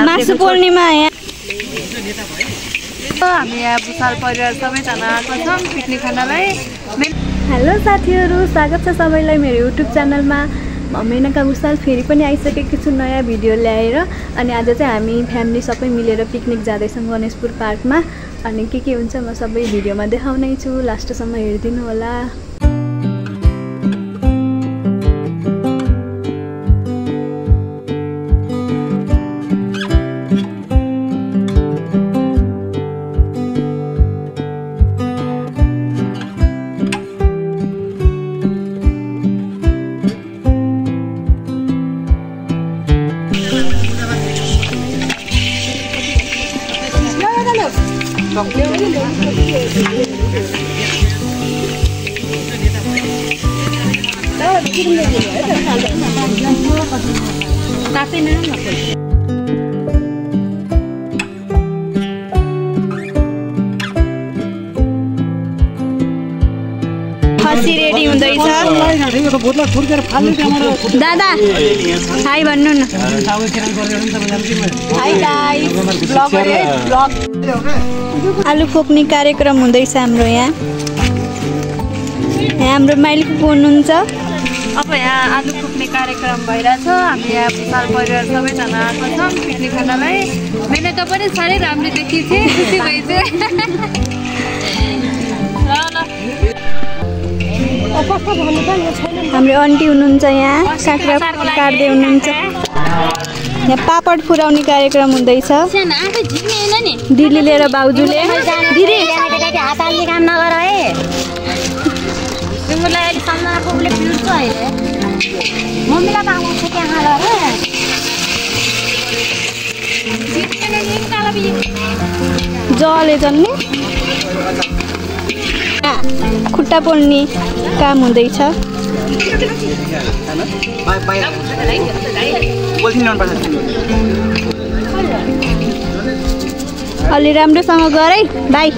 मासु पूर्णिमा यहाँ हामी यहाँ भुसाल परिवार सबैजना आएको छौँ पिकनिक खानलाई। हेलो साथीहरू, स्वागत छ सबैलाई मेरो युट्युब च्यानलमा। म मेनका भुसाल फेरि पनि आइसकेको छु नयाँ भिडियो ल्याएर। अनि आज चाहिँ हामी फ्यामिली सबै मिलेर पिकनिक जाँदैछौँ गणेशपुर पार्कमा। अनि के हुन्छ म सबै भिडियोमा देखाउनै छु, लास्टसम्म हेरिदिनु होला। खसी रेडी हुँदैछ। दादा हाई भन्नु न। हाई गाइस, आलु फोक्ने कार्यक्रम हुँदैछ हाम्रो यहाँ। हाम्रो माइली फुपू हुनुहुन्छ। अब यहाँ आलु फुक्ने कार्यक्रम भइरहेछ। हामी यहाँ भुसाल परिवार सबैजना आएको छौँ पिकनिक खानलाई। मेनका पनि साह्रै राम्रो देखिन्छ, खुसी भइन्छ। हाम्रो आन्टी हुनुहुन्छ यहाँ, काँक्रा काट्दै हुनुहुन्छ। यहाँ पापड फुराउने कार्यक्रम हुँदैछ। दिदी लिएर भाउजूले दिदी हातले काम नगर है। तिमीलाई अहिले सम्झनाको उसले पिर्छ अहिले। मम्मीलाई पाउँछ त्यहाँ जले जन्ने खुट्टा पोल्ने काम हुँदैछ। अलि राम्रोसँग गर है भाइ।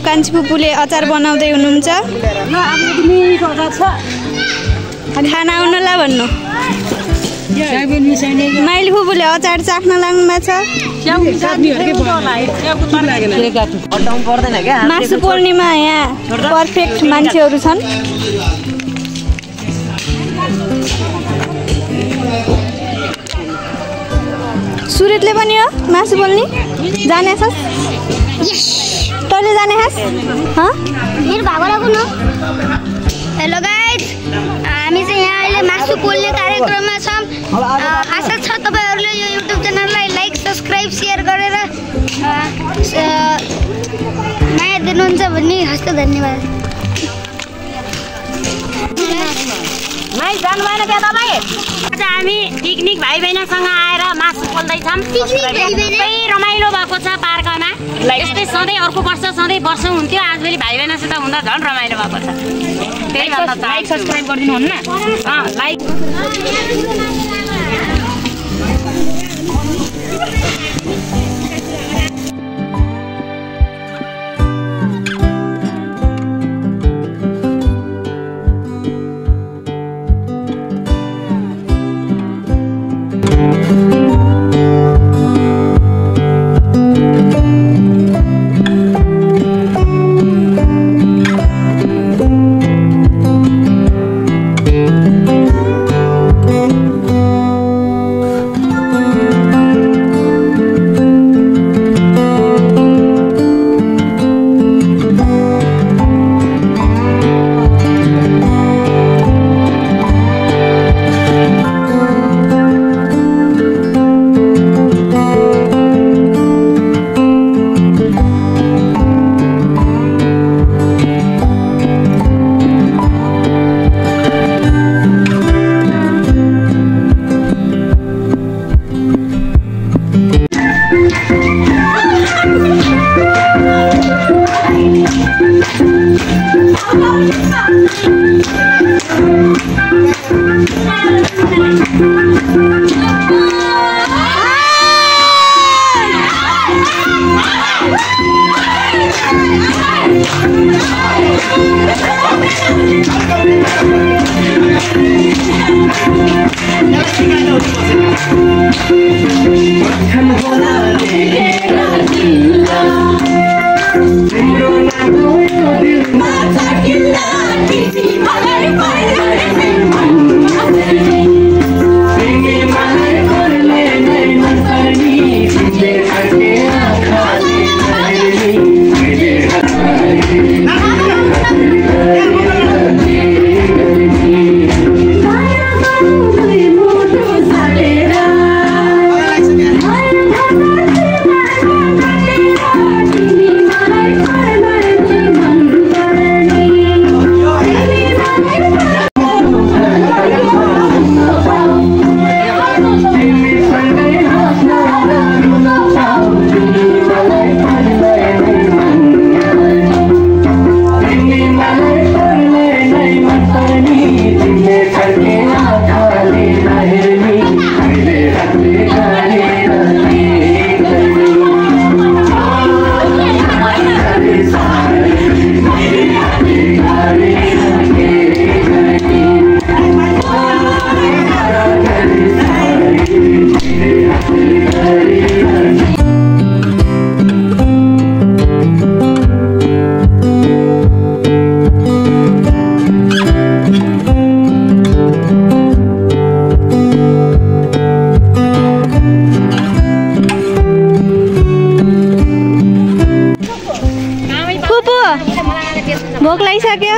कान्छी फुपूले अचार बनाउँदै हुनुहुन्छ। खाना आउनुलाई भन्नु। माइली फुपूले अचार चाख्न लाग्नु भएको छ। मासु पूर्णिमा यहाँ पर्फेक्ट मान्छेहरू छन्। सुरतले पनि हो मासु बोल्ने जाने छस्? तैँले जाने खास? हेलो गाइज, हामी चाहिँ यहाँ अहिले मासु पोल्ने कार्यक्रममा छौँ। आशा छ तपाईँहरूले यो युट्युब च्यानललाई लाइक सब्सक्राइब सेयर गरेर माया दिनुहुन्छ भन्ने हस्त धन्यवाद। जानु भएन क्या तपाईँ? आज हामी पिकनिक भाइ बहिनीसँग आएर मासु पोल्दैछौँ। रमाइलो भएको छ पार्कमा। यस्तै सधैँ अर्को वर्ष सधैँ वर्ष हुन्थ्यो, आजभोलि भाइ बहिनीसित हुँदा झन् रमाइलो भएको छ। त्यही भन्न लाइक सब्सक्राइब गरिदिनु हुन्न? लाइक भोक लागिसक्यो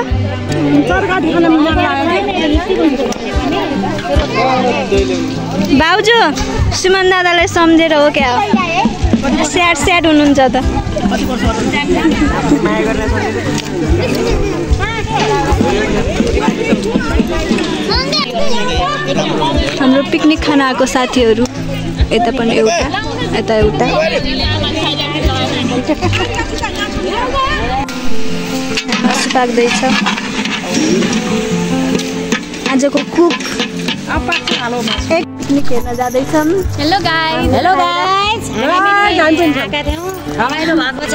भाउजू सुमन दादालाई सम्झेर हो क्या स्याड स्याड हुनुहुन्छ त हाम्रो पिकनिक खान आएको साथीहरू यता पनि एउटा यता एउटा मासु पाक्दैछ आजको कुक पिकनिक हेर्न जाँदैछौँ। हेलो गाइस रमाइलो भएको छ।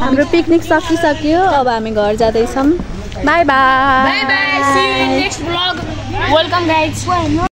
हाम्रो पिकनिक सकिसक्यो अब हामी घर जाँदैछौँ bye bye bye bye see you next blog welcome guys